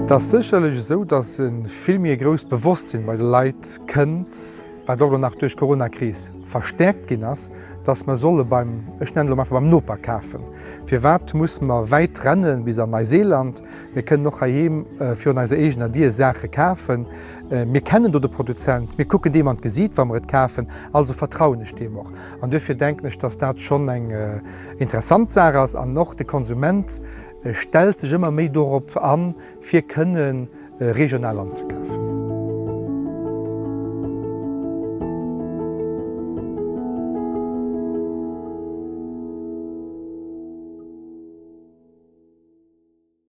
Et ass sécherlech esou, datt e vill méi e grousst Bewosstsinn bei de Leit kënnt, wat och elo nach duerch d'Coronakris verstäerkt ginn ass, datt mer solle beim, ech nennen elo einfach beim Noper kafen. Firwat musse mer wäit renne bis an Neuseeland? Mir kënnen och heiheem virun eiser eegener Dier Saache kafen. Mir kennen do de Produzent, mir kucken deem an d'Gesiit, wa mer et kafen, also vertrauen ech deem och. An duerfir denken ech, datt dat schonn eng interessant Saach ass. An och de Konsument stellt sech ëmmer méi dorop an, fir kënne regional anzekafen.